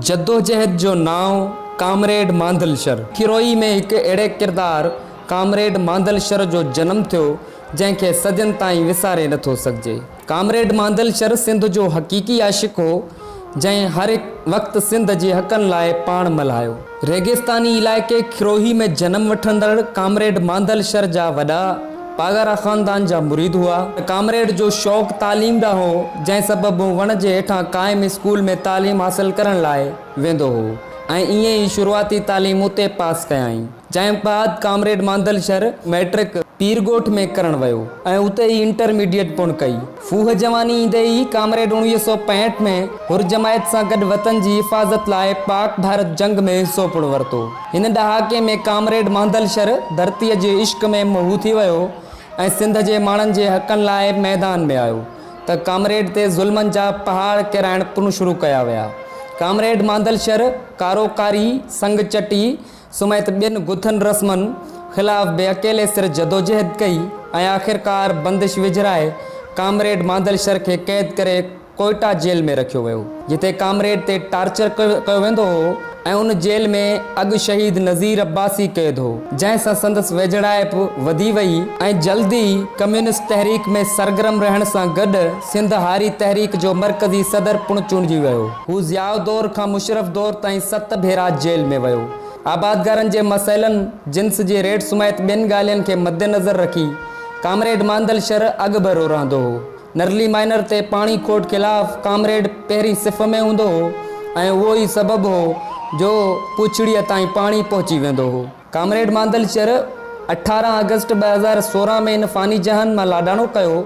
جدوجهد جو نانء ڪامريڊ مانڌل شر. کروهي ۾ هڪ اهڙي ڪردار ڪامريڊ مانڌل شر جو جنم ٿيو، جنهن کي صدين تائين وساري نه ٿو سگهجي. ڪامريڊ مانڌل شر سنڌ جو حقيقي عاشق هو، جنهن هر وقت سنڌ جي حقن لاء پاڻ ملهايو. ريگستاني علائقي کروهي ۾ جنم وٺندڙ ڪامريڊ مانڌل شر جا وڏا پاڳارا خاندان جا مريد هئا. ڪامريڊ جو شوق تعليم ڏانهن هو، جنهن سبب هو وڻ جي هيٺان قائم اسڪول ۾ تعليم حاصل ڪرڻ لاء ويندو هو ۽ ائين ئي شروعاتي تعليم اتي پاس ڪيائين. جنهن بعد ڪامريڊ مانڌل شر مئٽرڪ پيرڳوٺ ۾ ڪرڻ ويو ۽ اتي ئي انٽرميڊيٽ پڻ ڪئي. ڦوهه جواني ايندي ئي ڪامريڊ 1965 ۾ حر جماعت سان گڏ وطن جي حفاظت لاء پاڪ ڀارت جنگ ۾ حصو پڻ ورتو. هن ڏهاڪي ۾ ڪامريڊ مانڌل شر ڌرتيء جي عشق ۾ محو ٿي ويو ۽ سنڌ جي ماڻهن جي حقن لاء ميدان ۾ آيو ته ڪامريڊ تي ظلمن جا پهاڙ ڪيرائڻ پڻ شروع ڪيا ويا. ڪامريڊ مانڌل شر ڪارو ڪاري، سنگ چٽي سميت ٻين گٿن رسمن خلاف به اڪيلي سر جدوجهد ڪئي ۽ آخرڪار بندش وجهرائي ڪامريڊ مانڌل شر کي قيد ڪري ڪوئيٽا جيل ۾ رکيو ويو، جتي ڪامريڊ تي ٽارچر ڪيو ويندو هو ۽ ان جيل ۾ اڳ شهيد نذير عباسي قيد هو، جنهن سان سندس ويجهڙائپ وڌي وئي ۽ جلد ئي ڪميونسٽ تحريڪ ۾ سرگرم رهڻ سان گڏ سنڌ هاري تحريڪ جو مرڪزي صدر پڻ چونڊجي ويو. هو ضياء دور کان مشرف دور تائين ست ڀيرا جيل ۾ ويو. آبادگارن جي مسئلن، جنس جي ريٽ سميت ٻين ڳالهين کي مدنظر رکي ڪامريڊ مانڌل شر اڳڀرو رهندو هو. نرلي مائنر تي پاڻي کوٽ خلاف ڪامريڊ پهرين صف ۾ هوندو هو ۽ اهو ئي سبب هو جو پوڇڙيء تائين پاڻي پهچي ويندو هو. ڪامريڊ مانڌل شر 18 آگسٽ 2016 ۾ هن فاني جهان مان لاڏاڻو ڪيو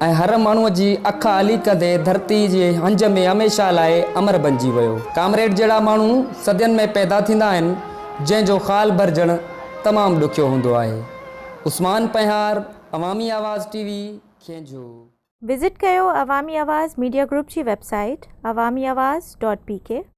۽ هر ماڻهوء جي اک آلي ڪندي ڌرتي جي هنج ۾ هميشه لاء امر بنجي ويو. ڪامريڊ جهڙا ماڻهو صدين ۾ پيدا ٿيندا آهن، جنهن جو خال ڀرجڻ تمام ڏکيو هوندو آهي. عثمان پنهيار، عوامي آواز ٽي وي، کينجهو. وزٽ ڪيو عوامي آواز ميڊيا گروپ جي website Awami Awaz dot P K.